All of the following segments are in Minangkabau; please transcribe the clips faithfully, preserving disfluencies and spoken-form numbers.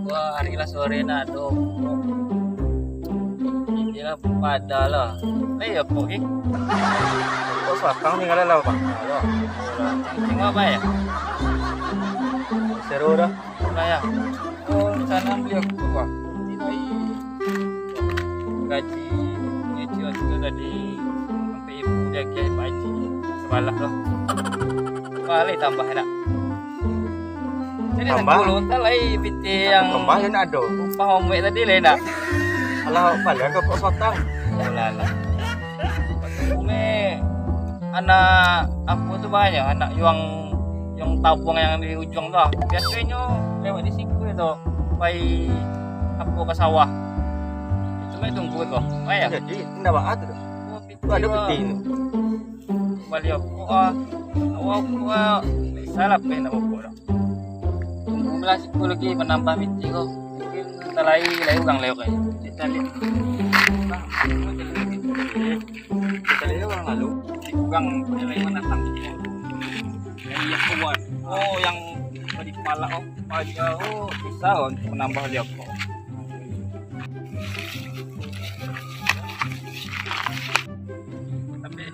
Wah, hari lah sore nak ado. Iyolah, pada lah. Eh, ya, kok, eh? Kok suakang ni, kalau lah, Bang? Halo. Tengok apa ya? Seru dah. Nah, ya. Oh, sana beli aku, Bang. Ini lagi. Gaji, gaji waktu tu tadi sampai ibu dia ke Pak Haji. Sebalah tu. Balik tambah nak. Jadi tambah? Sepuluh, entah lai pitih yang tambah yang nak ado. Upah omek tadi lai nak. Alah, balik ke Pak Sotang. Alah, alah. Omek anak aku tu banyak, anak yuang, yuang tabuang yang di ujung tu lah. Biasonyo lewat di siku tu, pai apo ka sawah. Cuma tunggu tu. Banyak. Jadi, ndak baa tu. Oh, pitih. Tu ado pitih tu. Bali rokok ah. Awak rokok ah. Salah pai nak rokok dah. Tunggu lah siku lagi manambah pitih ko. Mungkin entah lai, lai urang lewat. Kita lihat. Kita lihat urang lalu. Urang lai manatang. Yang dia kuat. Oh, yang di palak, oh. Paja, oh, susah, oh, untuk manambah dia ko. Tapi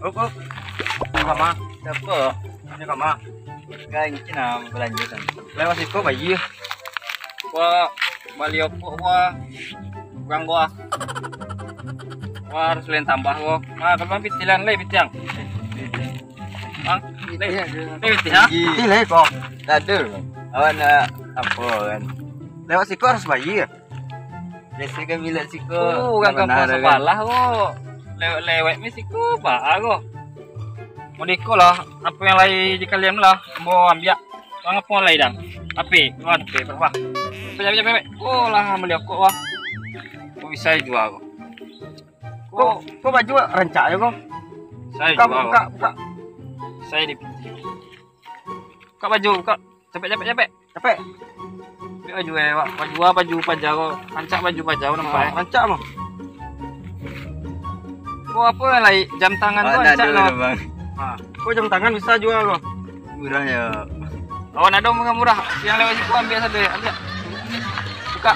Op, op. Kama? Siapa? Ini kama. Kan cina belanja kan. Lewat situ bayi. Wah, bali rokok wah. Kurang wah. Wah, harus lain tambah wah. Ah, kalau pitilan lai pitiang. Ah, lai. Lai pitih, ha? Pitih lai kok. Tak ada. Awak nak apa kan? Lewat situ harus bayar. Biasa kan bilik siko. Oh, urang kampuang sabalah ko. Lewek-lewek ni siko, baa ko. Mun iko lah, apo yang lai di kalian lah, ambo ambiak. Urang apo lai dang? Ape? Urang ape? Berapa? Capek, capek, capek. Oh lah, bali rokok wah. Kok bisa jua ko? Kok, kok baju rancak je ko? Saya buka, jua buka, ko. Buka. Saya di pintu. Buka baju, buka. Capek, capek, capek. Capek. Ambiak baju, eh, Wak. Baju ah, baju paja ko. Rancak baju paja ko nampak, eh. Rancak mah. Ko apo yang lai? Jam tangan ko rancak lo. Bang. Ha. Ko jam tangan bisa jua ko. Murah ya. Kawan ado murah-murah. Yang lewat situ ambiak satu, eh. Ambiak. Buka.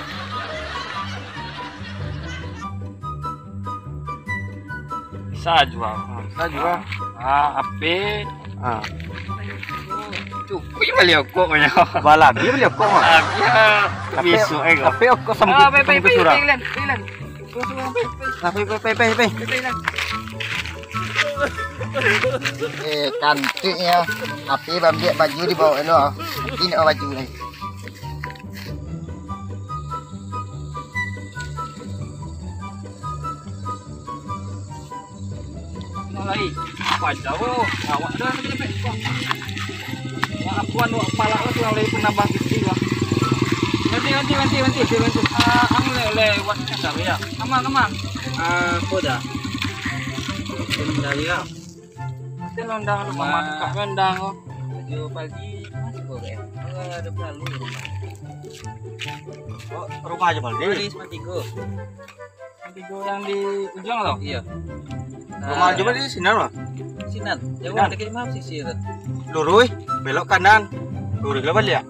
Bisa jua. Ha, bisa jua. Ah, ape? Ha. Cukuik bali rokok banyak. Balabi bali rokok mah. Habis, ah. Tapi, besok, eh, kau. Tapi rokok sambuik, ah, pai, pai, sambuik pai, surang. Pai, Lan. Pai, Lan. Pai, surang, pai. Pai, pai, pai, pai. Pai, pai, Lan. Eh, kantiknyo. Ape bambiak baju dibawa lo. Ini baju ni. Nah, lai. Apa aja, oh. Awak dah sampai-sampai. Wah. Wah, apuan, wah, palak lah, kurang lai penambah kecil lah. Nanti, nanti, nanti, nanti, nanti, nanti. Ah, ang le-, lewat kasar ya. Aman, aman. Ah, apa dah? Kendali ya. Kan ondang lu, Mak. Mamak kak ondang lu. Tujuh pagi, masih kok, eh. Oh, ada perlu di rumah. Oh, rumah aja, Bang. Di Simpang Tigo. Simpang Tigo yang di ujung tu? Iya. Rumah aja, Bang, di sini, Bang. Sinan. Jauh. Sinan. Dekat rumah sisi tu. Lurus, belok kanan. Lurus lah balik ya?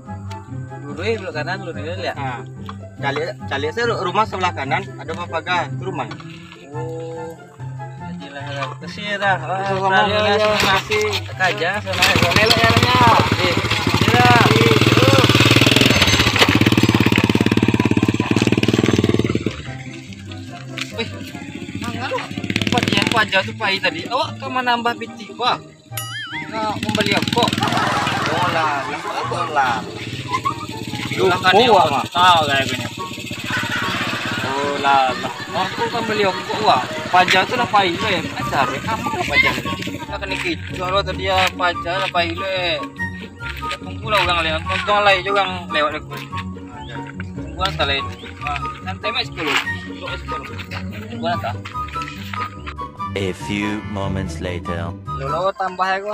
Lurus, belok kanan, lurus balik ya? Ha. Cari, cari saya rumah sebelah kanan, ada pagar, itu rumah. Oh. Kasih dah. Wah, sama-sama, terima kasih. Terima kasih. Kaja, sama. Melok ya, ya. Eh, iya. Wih, mangan lo. Paja, paja tu pai tadi. Awak ka manambah pitih, wah. Nak mambali rokok. Oh lah, lah, lah. Lupo awak mah. Tahu lah aku ni. Oh lah, lah. Aku kan bali rokok wah. Paja tu lah pai lo, eh. Ajar, eh. Aman lah paja. Nak kena kicau lo tadi ya, paja lah pai lo, eh. Tunggu lah urang lain. Untuang lai jo urang lewat aku. Tunggu lah tak lain. Ah, santai mak sekolah. Duduk sekolah. Tunggu lah tak. A few moments later. Lolo tambah ko.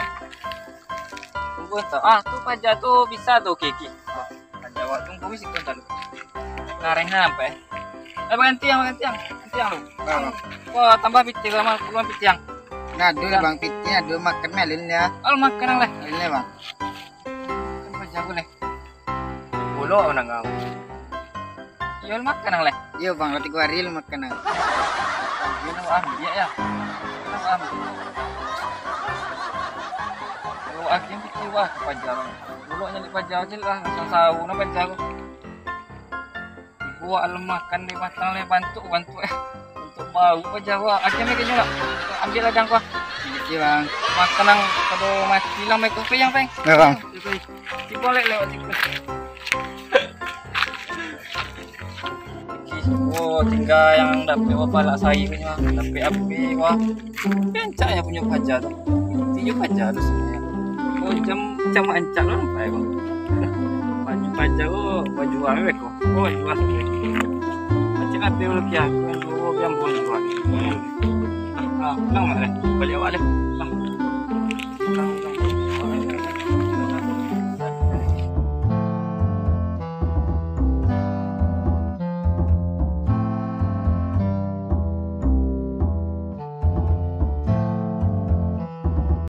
Tunggu tu. Ah, tu paja tu bisa tu, Kiki. Ah, paja awak tunggu sikit dulu. Nah, Rehan apa eh? Eh, makan tiang, makan tiang. Makan tiang lu. Bang. Wah, tambah pitiang sama kurang pitiang. Nah, dulu Bang pitiang, dulu makan melin ya. Oh, makan lah. Melin ya, Bang. Kan paja aku leh. Bulok nang kau. Iyo, lu makan nang leh. Iyo, Bang, roti kuari lu makan nang. Iyo, lu ambiak ya. Lu ambiak. Lu akhirnya kecewa ke paja, Bang. Bulok nyari paja aja lah, langsung sawo nang paja aku. Buah alun makan deh, batang leh bantuk, bantuk eh. Bantuk bau paja aku. Akhirnya kayaknya lah. Ambiak ladang aku. Makasih, Bang. Makan nang pado mati lah, mai kopi yang peng. Ya, Bang. Tiba lek lewat tiba. Oh, tingga yang dapek wah palak sai punya, dapek api wah. Kencaknya punya paja tu. Intinya paja tu sebenarnya. Oh, jam, jam ancak lah nampak ya, Bang. Baju paja ko, baju apa ko? Oh, baju apa? Macam apa dulu kia? Baju yang pun jual. Ah, pulang lah, eh. Balik awak deh. Pulang. Pulang, pulang.